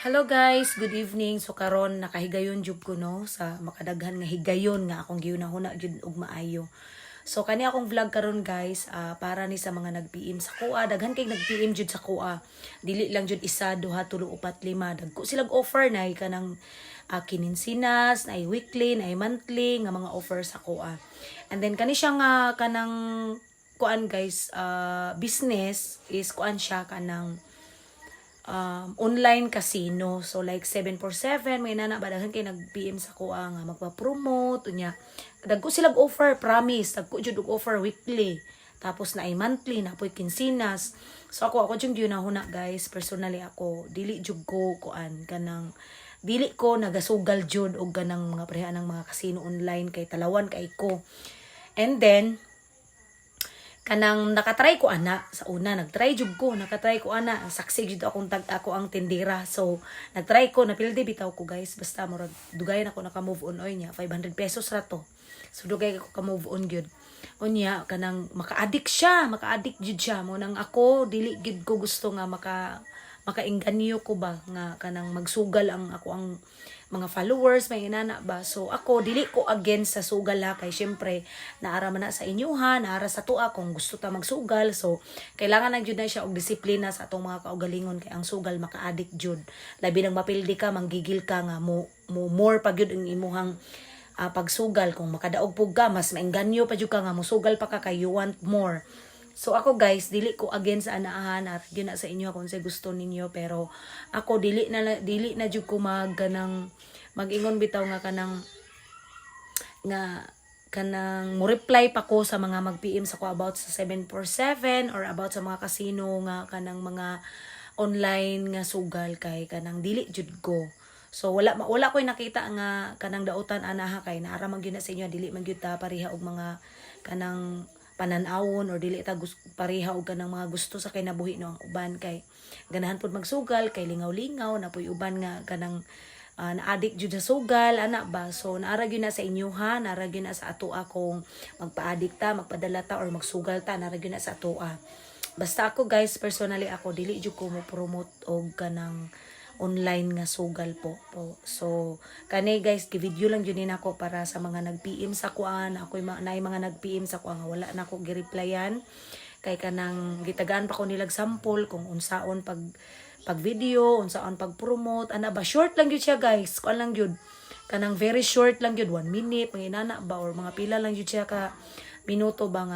Hello guys, good evening. So karon nakahigayon jud ko, no, sa makadaghan nga higayon nga akong gihunahuna jud og maayo. So kani akong vlog karon, guys, para ni sa mga nag-PM sa kuha. Daghan kay nag-PM jud sa kuha. Dili lang jud isa, duha, tulo, upat, lima. Dagko silang offer na kanang kininsinas, na weekly, na monthly nga mga offer sa kuha. And then kani siya nga kanang kuan, guys, business is kuan siya, kanang online casino. So like 747, may nana ba, daghan kay nag-PM sa kuha nga magpa-promote unya. Dagko silang offer, promise, dagko jud og offer weekly. Tapos na ay monthly, na po'y kinsinas. So ako jud yun na, guys, personally ako dili jud ko kuan, kanang dili ko nagasugal jud og kanang mga pareha ng mga casino online kay talawan kay ko. And then kanang nakatry ko ana sa una, nagtry jud ko, nakatry ko ana, saksi jud akong tag ako ang tindera. So nagtry ko, napildi bitaw ko, guys. Basta murag dugayan ako naka move on oy. Nya 500 pesos ra to, so dugay ako ka move on gyud. Unya kanang maka-addict siya, maka-addict jud siya. Mo nang ako dili gyud ko gusto nga makainganyo ko ba nga kanang magsugal ang ako ang mga followers, may inana ba. So ako dili ko against sa sugal ha, kay syempre naara man na sa inyuha, naara sa tua kung gusto ta magsugal. So kailangan lang jud na siya og disiplina sa atong mga kaugalingon kay ang sugal maka-addict jud, labi nang mapildi ka, manggigil ka nga mo more pa gyud ang imuhang pagsugal. Kung makadaog pug ka, mas maengganyo pa jud ka nga musugal pa ka kay you want more. So ako, guys, dili ko against sa anaahan at yun na sa inyo kung sa gusto ninyo, pero ako dili na jud ko mag kanang mag-ingon bitaw nga kanang mo reply pa ko sa mga mag-PM sa ko about sa 747 or about sa mga casino nga kanang mga online nga sugal kay kanang dili jud ko. So wala wala ko'y nakita nga kanang dautan anaha kay naara man gyud na sa inyo, dili man gyud ta pareha og mga kanang pananawon or dili ta pareha og kanang mga gusto sa kinabuhi, no. Ang uban kay ganahan pud magsugal kay lingaw-lingaw na poy uban nga kanang na-addict jud sa sugal ana ba. So naara gyud na sa inyo ha, naara gyud na sa atoa kung magpa-addict ta, magpadala ta or magsugal ta, naara gyud na sa atoa. Basta ako, guys, personally ako dili jud ko mo promote og kanang online nga sugal po. So kani, guys, gi-video lang jud ni nako para sa mga nag-PM sa kuan. Ako naay mga nag-PM sa kuan nga wala na ko gi-replyan kay kanang gitagaan pa ko nilag sample kung unsaon pag video, unsaon pag promote ana ba. Short lang jud siya, guys, kuan lang jud, kanang very short lang jud, 1 minute, mga inana ba, or mga pila lang jud siya ka minuto ba nga.